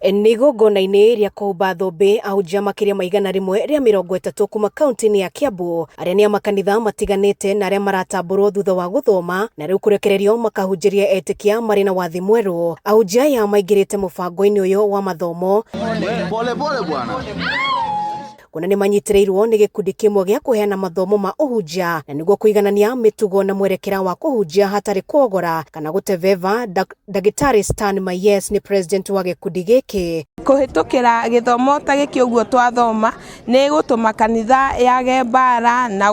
Nĩ igongona-inĩ rĩa kũhumba thũmbĩ ahunjia makĩria ma 130 kuma kaunti-inĩ ya Kiambu arĩa nĩ a makanitha matiganĩte na arĩa maratambũrwo thutha wa gũthoma na rĩu kũrekererio makahunjĩrie etĩkia marĩ na wathi mwerũ. Ahunjia aya maingĩrĩte mũbango-inĩ ũyũ wa mathomo Pole pole bwana. Kuona nĩ manyitĩrĩirwo nĩ gĩkundi kĩmwe gĩa kũheana mathomo ma ũhunjia na nĩguo kũiganania mĩtugo na mwerekera wa kũhunjia hatarĩ kuogora kana gũtebeba. Ndagĩtarĩ Stan Mayes nĩ president wa gĩkundi gĩkĩ. Kũhĩtũkĩra gĩthomo ta gĩkĩ ũguo twathoma nĩ gũtũma kanitha yage mbara na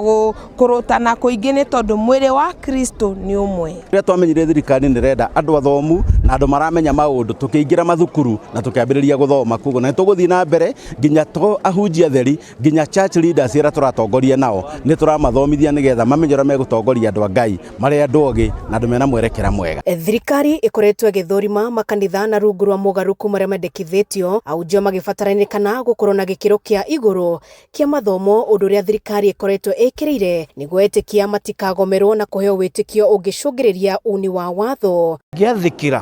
kũrũtana kũingĩ nĩ tondũ mwĩrĩ wa Kristo nĩ ũmwe. Rĩrĩa twamenyire thirikari nĩ ĩrenda andũ athomu na andũ maramenya maũndũ, tũkĩingĩra mathukuru na tũkĩambĩrĩria gũthoma. Koguo na nĩ tũgũthiĩ na mbere nginya to ahunjia atheri, nginya church leaders arĩa tũratongoria nao nĩ tũramathomithia nĩgetha mamenye ũrĩa megũtongoria andũ a Ngai marĩ andũ ogĩ na andũ mena mwerekera mwega. Thirikari ĩkoretwo ĩgĩthũrima makanitha na rungu rwa mogarũrũku marĩa mendekithĩtio, ahunjia magĩbataranĩkana gũkorwo na gĩkĩro kĩa igũrũ kĩa mathomo, ũndũ ũrĩa thirikari ĩkoretwo ĩkĩrĩire nĩguo etĩkia matikagomerwo na kũheo wĩtĩkio ũngĩcũngĩrĩria uni wa watho. Mangĩathĩkĩra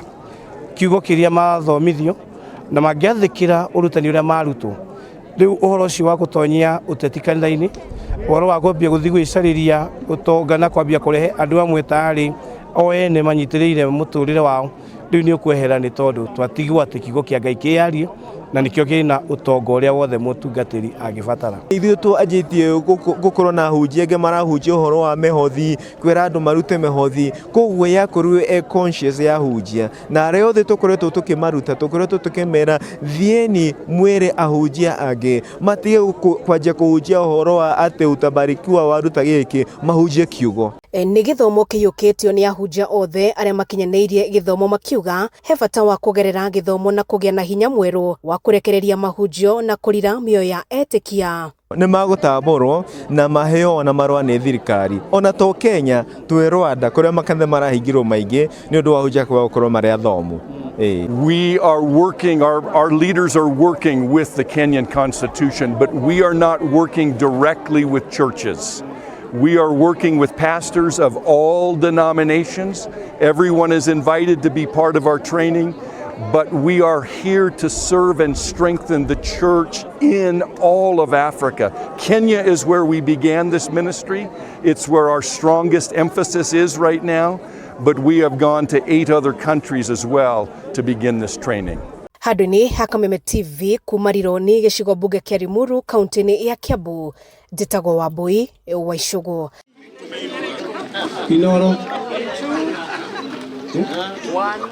kiugo kĩrĩa mathomithio na mangĩathĩkĩra ũrutani ũrĩa marutwo, rĩu ũhoro ũcio wa gũtonyia ũteti kanitha-inĩ, ũhoro wa kwambia gũthiĩ gwĩcarĩria ũtonga na kwambia kũrehe andũ amwe tarĩ o ene manyitĩrĩire mũtũrĩre wao, rĩu nĩ ũkwehera nĩ tondũ twatigwo atĩ kiugo kĩa Ngai kĩyarie na nĩkĩo kĩna ũtonga ũrĩa wothe mũtungatĩri angĩbatara. Ithuĩ twanjĩtie gũkorwo na ahunjia angĩ marahunjia ũhoro wa mĩhothi, kwĩra andũ marute mĩhothi, koguo yakorirwo ĩ conscious ya ahunjia, na arĩa othe tũkoretwo tũkĩmaruta tũkoretwo tũkĩmera thiĩni mwĩre ahunjia angĩ matige kwanjia kũhunjia ũhoro wa atĩ utabarikiwa waruta gĩkĩ, mahunjie kiugo. Nĩ gĩthomo kĩiyũkĩtio nĩ ahunjia othe arĩa makinyanĩirie gĩthomo makiuga he bata wa kũgerera gĩthomo na kũgĩa na hinya mwerũ wa kũrekereria mahunjio na kũrira mĩoyo ya etĩkia. Nĩ magũtambũrwo na maheo ona marũa nĩ thirikari, ona to Kenya, twĩ Rwanda kũrĩa makanitha marahingirwo maingĩ nĩ ũndũ wa ahunjia kwaga gũkorwo marĩ athomu. We are working, our leaders are working with the Kenyan Constitution, but we are not working directly with churches. We are working with pastors of all denominations. Everyone is invited to be part of our training, but we are here to serve and strengthen the church in all of Africa. Kenya is where we began this ministry. It's where our strongest emphasis is right now, but we have gone to 8 other countries as well to begin this training. Handũ-inĩ ha Kameme TV kuma Rironi gĩcigo mbunge kĩa Limuru kaunti-inĩ ya Kiambu, njĩtagwo Wambui wa Icũgũ. Inoro. 1.